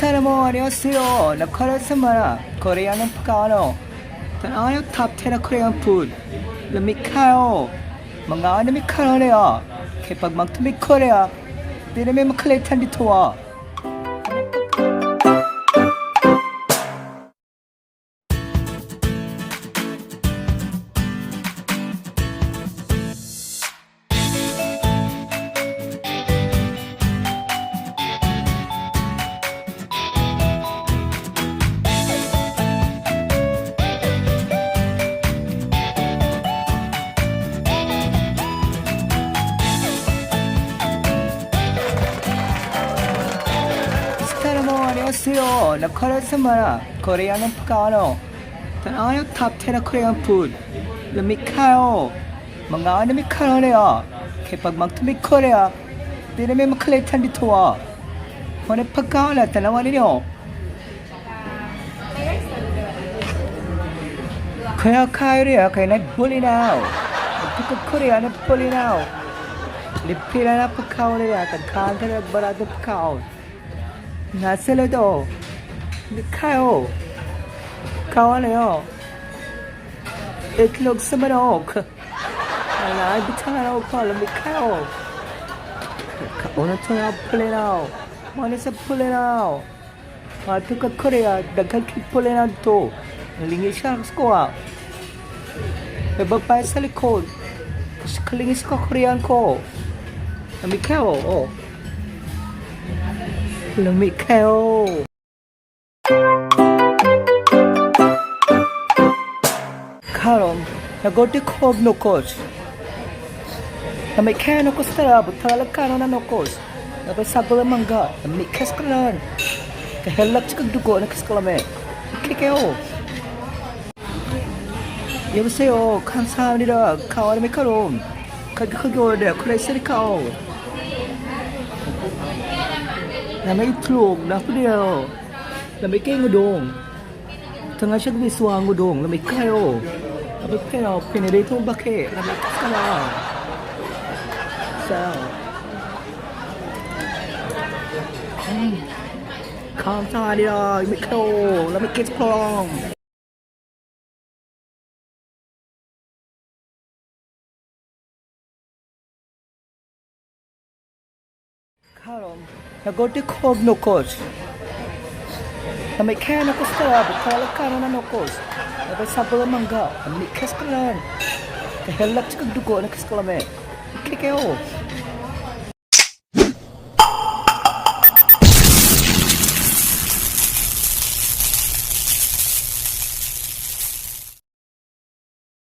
스타라모 안녕하세요. 나 코리아스마라 코리아는 파카노. Tanaw top 10 na Korean food. Lumikayo. Mga ano mi Korea. Kay pag magtumi Korea, di na may makalitan dito ah. 스타라모 안녕하세요. 나 코리아스마라 코리아는 파카노. Tanaw top 10 na Korean food. Lumikayo. Mga ano mi Korea. Kay pag magtumi Korea, di na may makalitan dito ah. Ano pagkaon tanawan ninyo. Kaya kaya kaya nagbulinaw. Nagtukod Korea nagbulinaw. Lipila na pagkaon nila, tagkaan ka na barado pagkaon. Nasa do. Kayo. Kaon na yo. Itlog sa manok. Ala, bitang na pa, lumikayo. Kaon to na pulinaw. Mano sa pulinaw. Ato ka Korea, daghan kay pulinaw to. Nalingis siya sa kuha. May babae sa likod. Tapos kalingis ko Korean ko. Lumikayo, oh. Lumikayo. Karon, nagoti kob no coach. Na may kaya no kostara, butalag karon na no coach. Napay sagol ang mangga, na may kaskalan. Kahelak sa kagdugo na kaskalame. Kikayo. 여보세요. 감사합니다. 카와르 카롬. 가격하게 그래 세리카오. Na may itlog na pudeo. Na may kay ngudong. Tanga siya gumiswa ngudong. Na may kayo. Na may pero pinirito bake. Na may kaskala. So. 감사합니다. 미카오. Na may kids plong. Karon, nagoti kob no coach. Na may kaya no kostara, butalag karon na no coach. Na may sabol ang mangga, na may kaskalan. Kahelak sa kagdugo na kaskalame. Kikayo.